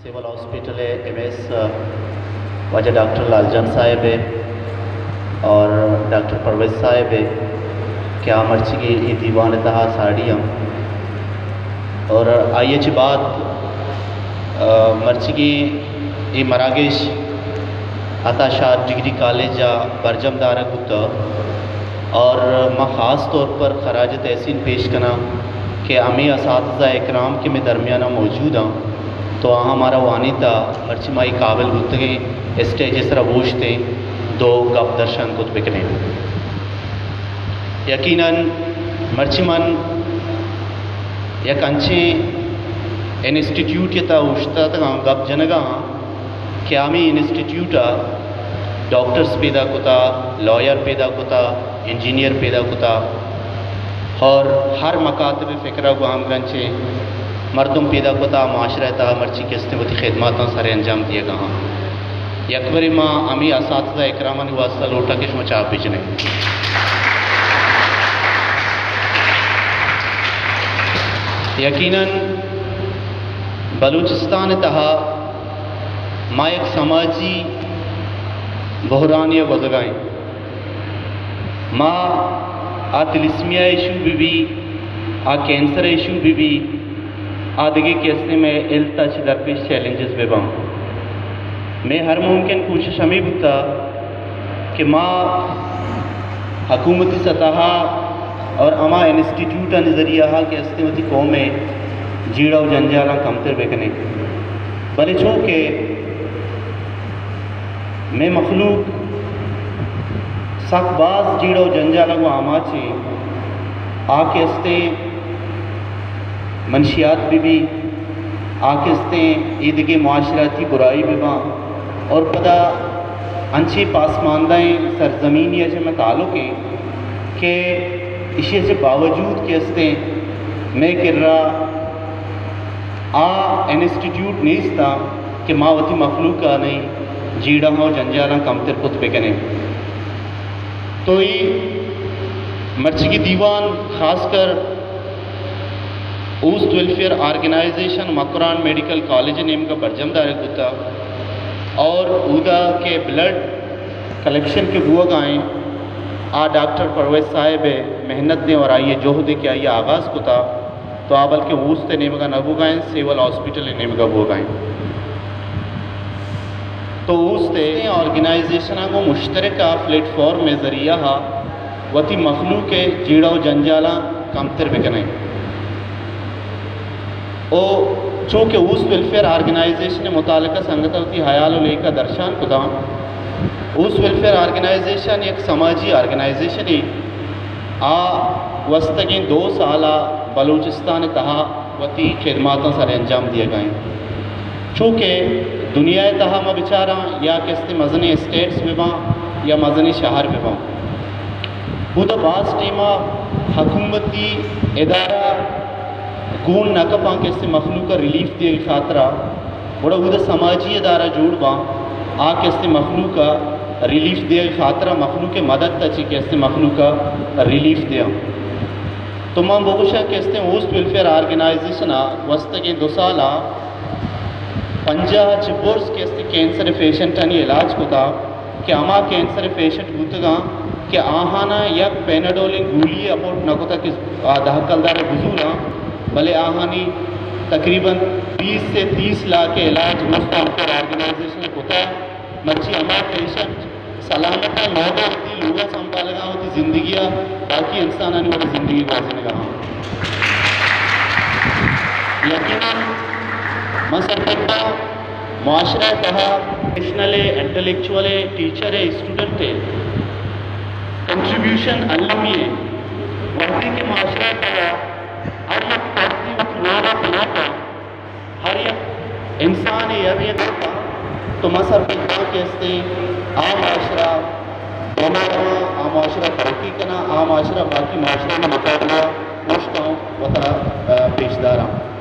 Civil hospital ءِ M S, واجہ ڈاکٹر لال جان صاحب ءَ اور ڈاکٹر پرویز صاحب ءَ کہ آ مرچیگیں اے دیوان ءِ تہا ساڑی آں اور آئی ءَ چہ بعد، آ، مرچیگیں اے مراگش عطا شاد ڈگری کالج ءَ برجم دارگ بوتگ اور ما خاص طور پر خراج تحسین پیش کناں کہ ہمے اساتذہ اکرام کہ مئے درمیان ءَ موجود آں، تو آہاں مارا وانینتہ، مرچی ما اے قابل بوتگیں اسٹیج ءِ سرا بوشتیں، دو گپ درشان کت بکنیں۔ یقیناً مرچی من یک انچیں انسٹیٹیوٹ ءِ تہا اوشتاتگاں، گپ جنگا آں کہ ہمے انسٹیٹیوٹ ءَ ڈاکٹرز پیدا کتا، لائر پیدا کتا، انجینئر پیدا کتا اور ہر مکاتب فکر ءَ گوں ہمگرنچیں مردم پیدا کتا، معاشرہ ءِ تہا مرچی کہ استیں وتی خدماتاں سر انجام دیگا آں۔ یکبرے ما ہمے اساتذہ اکرامانی واسطہ لوٹاں کہ شما چاپ بجنیں۔ یقیناً بلوچستان ءِ تہا ما یک سماجی بحرانے ءَ گوزگا ایں۔ ما آ تھیلیسیمیا ایشو بہ بی، آ کینسر ایشو بہ بی، آ دگہ کہ استیں مئے ہیلتھ ءَ چہ درپیش چیلنجز بہ باں، مئے ہر ممکن کوشش ہمے بوتا کہ ما حکومتی سطح ءَ اور ہما انسٹیٹیوٹانی ذریعہ ءَ کہ استیں وتی قوم ءِ جیڑہ و جنجالاں کمتر بکنیں، بلے چونکہ مئے مخلوق سک باز جیڑہ و جنجالاں گوں آماچ ایں، آ کہ استیں منشیات بہ بی، آ کہ استیں اے دگہ معاشراتی برائی بہ باں اور پدا انچیں پاسماندہیں سرزمینی ءَ چہ مئے تعلق ایں کہ ایشی ءَ چہ باوجود کہ استیں مئے کرا آ انسٹیٹیوٹ نیست آں کہ ما وتی مخلوق ءَ نئیں جیڑہاں و جنجالاں کمتر کت بکنیں۔ تو اے مرچیگی دیوان خاص کر اوست welfare organization Makran medical college ءِ نیمگ ءَ برجم دارگ بوتا اور اودا کہ بلڈ کلیکشن کہ بوگا ایں، آ ڈاکٹر پرویز صاحب ءِ محنت ایں اور آئی ءِ جہد ایں کہ آئی ءَ آغاز کتا۔ تو آ بلکیں اوست ءِ نیمگا نہ بوگا ایں، سول ہاسپٹل ءِ نیمگا بوگا ایں۔ تو اوست ءِ آرگنائزیشناں گوں مشترکہ پلیٹ فارم ءِ ذریعہ ءَ وتی مخلوق ءِ جیڑہ و جنجالاں کمتر بکنیں۔ او چونکہ اوست ویلفیئر آرگنائزیشن ءِ متعلقہ سنگت ءَ وتی حیال و لیکہ درشان کتا، اوست ویلفیئر آرگنائزیشن یک سماجی آرگنائزیشنے۔ آ گوستگیں دو سال ءَ بلوچستان ءِ تہا وتی خدماتاں سر انجام دیگا ایں۔ چونکہ دنیا ءِ تہا ما بچاراں یا کہ استیں مزنیں اسٹیٹس بہ باں یا مزنیں شہر بہ باں، اودا باز ٹیما حکومتی ادارہ گون نہ کپاں کہ استیں مخلوق ءَ ریلیف دیگ ءِ خاطرا، گڑا اودا سماجی ادارہ جوڑ باں، آ کہ استیں مخلوق ءَ ریلیف دیگ ءِ خاطرا، مخلوق ءِ مدد ءَ چہ کہ استیں مخلوق ءَ ریلیف دیاں۔ تو من بگوشاں کہ استیں اوست ویلفیئر آرگنائزیشن ءَ گوستگیں دو سال ءَ پنجاہ ءَ چہ برز کہ استیں کینسر ءِ پیشنٹانی علاج کتا کہ ہما کینسر ءِ پیشنٹ بوتگاں کہ آہاناں یک پیناڈولیں گولی اپورٹ نہ کتا کہ آ دہ کلدار ءَ بزوراں، بلے آہانی تقریباً بیس سے تیس لاکھ ءِ علاج اوست ویلفیئر آرگنائزیشن ءَ کتا۔ مرچی ہما پیشنٹ سلامت ءَ لوگ ءَ وتی لوگ ءَ سنبھالگ ءَ وتی زندگی ءَ باقی انسانانی وڑ ءَ زندگی گوازینگ ءَ آں۔ یقیناً من سرپد آں معاشرہ ءِ تہا پروفیشنل ءِ، انٹلیکچوئل ءِ، ٹیچر ءِ، اسٹوڈنٹ ءِ کنٹریبیوشن المی ایں۔ وھدے کہ معاشرہ ءِ تہا ہر یک فردے وتی رول ءَ بنا کن، ہر یک انسانے ہر یک، تو من سرپد آں کہ استیں آ معاشرہ دیما رواں، آ معاشرہ ترقی کناں، آ معاشرہ باقی معاشرہانی مقابلہ ءَ اوشتاں وتا، آ، پیش داراں۔